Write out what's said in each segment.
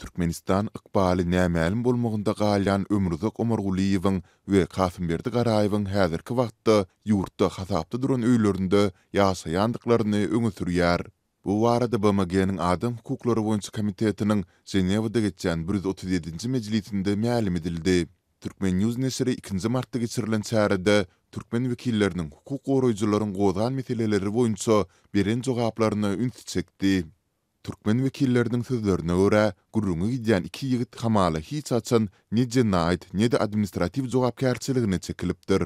Türkmenistan ykbaly nämälim bolmagynda galýan Ömruzak Omargulyýewiň we Kasymberdi Garaýewiň häzirki wagtda ýurtda hasapda duran öýlerinde ýaşaýandyklaryny öňe sürýär. Bu barada BMG-niň Adam hukuklary boýunça komitetiniň Ženewada geçýän 137-nji mejlisinde mälim edildi. Turkmen. News neşiri ikinji martda geçirilen çärede türkmen wekilleriniň hukuk goraýjylaryň gozgan meseleleri boýunça beren jogaplaryna ünsi çekdi. Türkmen wekilleriniň sözlerine görä, gürrüňi gidýän iki ýigit hamala hiç haçan ne jenaýat, ne-de administratiw jogapkärçiligine çekilipdir.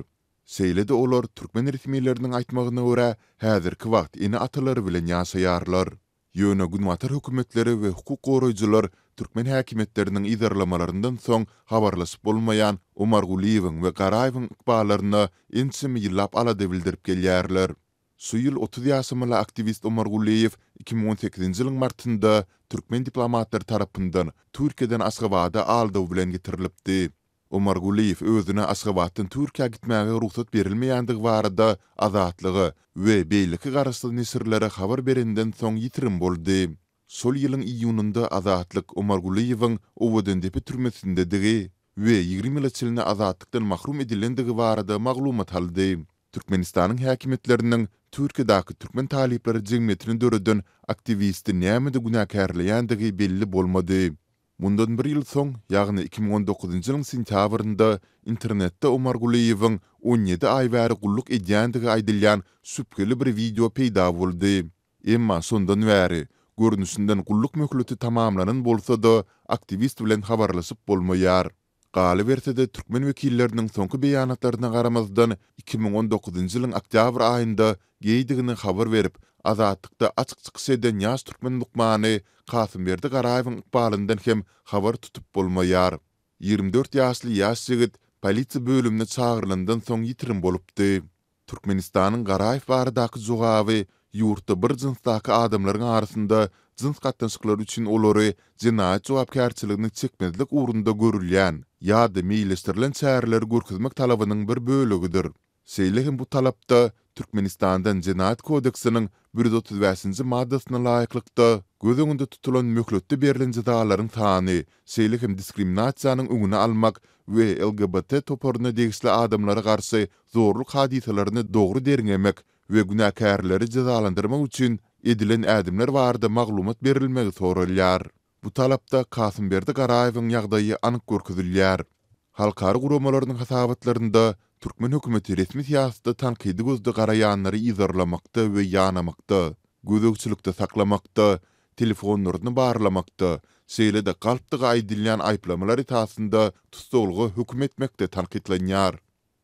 Şeýle-de olar, türkmen resmileriniň aýtmagyna görä, häzirki wagt ene-atalary bilen ýaşaýarlar. Ýöne günbatar hökümetleri we hukuk goraýjylar türkmen häkimiýetleriniň yzarlamalaryndan soň habarlaşyp bolmaýan Omargulyýewiň we Garaýewiň ykballaryna ençeme ýyllap alada bildirip gelýärler. Şu ýyl 30 ýaşamaly aktiwist Omargulyýew 2018-nji ýylyň martynda türkmen diplomatlary tarapyndan Türkiýeden Aşgabada aldaw bilen getirilipdi. Omargulyýew özüne Aşgabatdan Türkiýä gitmäge rugsat berilmeýändigi barada Azatlyga we beýleki garaşsyz neşirlere habar berenden soň ýitirim boldy. Şol ýylyň iýunynda Azatlyk Omargulyýewiň Owadandepe türmesindedigi we 20 ýyla çenli azatlykdan mahrum edilendigi barada maglumat aldy. Türkmenistanyň häkimiýetleriniň Türkiýedäki türkmen talyplary jemgyýetini döreden aktiwisti nämede günäkärleýändigi belli bolmady. Mundan bir ýyl soň, ýagny 2019-njy ýylyň sentýabrynda internetde Omargulyýewiň 17 aý bäri gulluk edýändigi aýdylýan şübheli bir wideo peýda boldy. Emma şondan bäri, görnüşinden gulluk möhleti tamamlanan bolsa-da, aktiwist bilen habarlaşyp bolmaýar. Galyberse-de, türkmen wekilleriniň soňky beýanatlaryna garamazdan, 2019-njy ýylyň oktýabr aýynda geýdigini habar berip, Azatlykda açyk çykyş eden ýaş türkmen lukmany Kasymberdi Garaýewiň ykbalyndan hem habar tutup bolmaýar. 24 ýaşly ýaş ýigit polisiýa bölümine çagyrylandan soň ýitirim bolupdy. Türkmenistanyň Garaýew baradaky jogaby ýurtda bir jynsdaky adamlaryň arasynda jyns gatnaşyklary üçin olary jenaýat jogapkärçiligine çekmezlik ugrunda görülýän ýa-da meýilleşdirilen çäreleri görkezmek talabynyň bir bölegidir. Şeýle hem bu talapda Türkmenistandan Jenaýat kodeksiniň 135-nji maddasyna laýyklykda göz öňünde tutulan möhletde berlen jezalaryň sany, şeýle hem diskriminasiýanyň öňüni almak we LGBT toparyna degişli adamlara garşy zorluk hadysalaryny dogry derňemek we günäkärleri jezalandyrmak üçin edilen ädimler barada maglumat berilmegi soralýar. Bu talapda Kasymberdi Garaýewiň ýagdaýy anyk görkezilýär. Halkara guramalarynyň hasabatlarynda türkmen hökümeti resmi syýasata tankydy gözde garaýanlary yzarlamakda we ýanamakda, gözegçilikde saklamakda, telefonlaryny barlamakda, şeýle-de galpdygy aýdylýan aýyplamalar esasynda tussaglyga höküm etmekde tankytlanýar.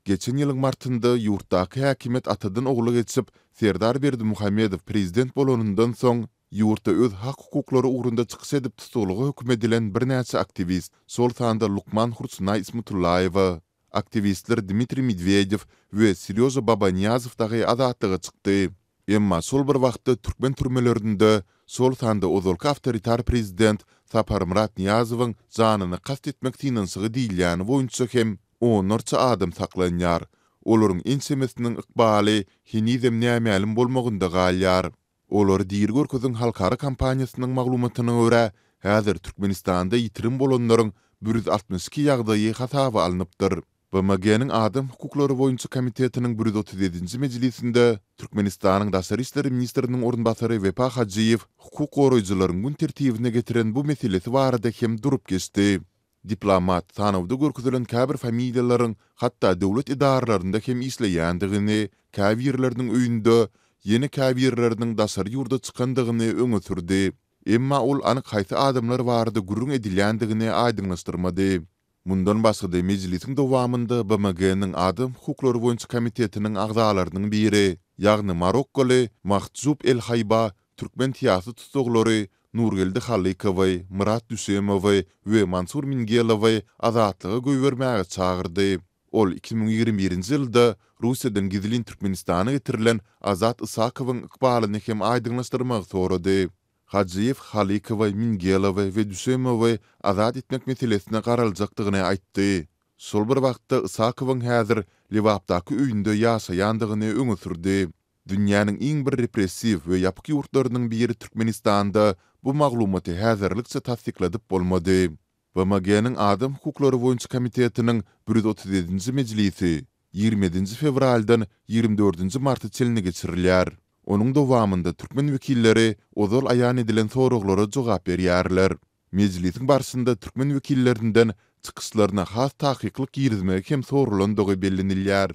Geçen ýylyň martynda ýurtdaky häkimiýet atadan ogla geçip, Serdar Berdimuhamedow prezident bolanyndan soň, ýurtda öz hak-hukuklary ugrunda çykyş edip tussaglyga höküm edilen birnäçe aktiwist, şol sanda lukman Hursunaý Ismutullaýewa, aktiwistler Dmitriý Medwedew we Serýoža Babaniýazow dagy azatlyga çykdy. Emma şol bir wagtda türkmen türmelerinde, şol sanda ozalky awtoritar prezident Saparmyrat Nyýazowyň janyna kast etmek synanyşygy diýilýäni boýunça hem onlarça adam saklanýar. Olaryň ençemesiniň ykbaly henizem nämälim bolmagynda galýar. Olary diri görkeziň halkara kampaniýasynyň maglumatyna görä, häzir Türkmenistanda ýitirim bolanlaryň 162 ýagdaýy hasaba alnypdyr. BMG-niň Adam hukuklary boýunça komitetiniň 137-nji mejlisinde Türkmenistanyň daşary işler ministriniň orunbasary Wepa Hajyýew hukuk goraýjylaryň gün tertibine getiren bu meselesi barada hem durup geçdi. Diplomat sanawda görkezilen käbir familiýalaryň hatda döwlet edaralarynda hem işleýändigini, käbirleriniň öýünde, ýene käbirleriniň daşary ýurda çykandygyny öňe sürdi. Emma ol anyk haýsy adamlar barada gürrüň edilýändigini aýdyňlaşdyrmady. Mundan başga-da mejlisiň dowamynda BMG-niň Adam hukuklary boýunça komitetiniň agzalarynyň biri, ýagny marokkoly Mahjub El Haýba türkmen syýasy tussaglary Nurgeldi Halykowy, Myrat Düşemowy we Mansur Mingelowy azatlyga goýbermäge çagyrdy. Ol 2021-nji ýylda Russiýadan gizlin Türkmenistana getirilen Azat Isakowyň ykbalyny hem aýdyňlaşdyrmagy sorady. Hajyýew Halykowy, Mingelowy we Düşemowy azat etmek meselesine garaljakdygyny aýtdy. Şol bir wagtda Isakowyň häzir Lebapdaky öýünde ýaşaýandygyny öňe sürdi. Dünýäniň iň bir repressiw we ýapyk ýurtlarynyň biri Türkmenistanda bu maglumaty häzirlikçe tassykladyp bolmady. BMG-niň Adam hukuklary boýunça komitetiniň 137-nji mejlisi 27-nji fewraldan 24-nji marta çenli geçirilýär. Onuň dowamynda türkmen wekilleri ozal aýan edilen soraglara jogap berýärler. Mejlisiň barşynda türkmen wekillerinden çykyşlaryna has takyklyk girizmegi hem soralandygy bellenilýär.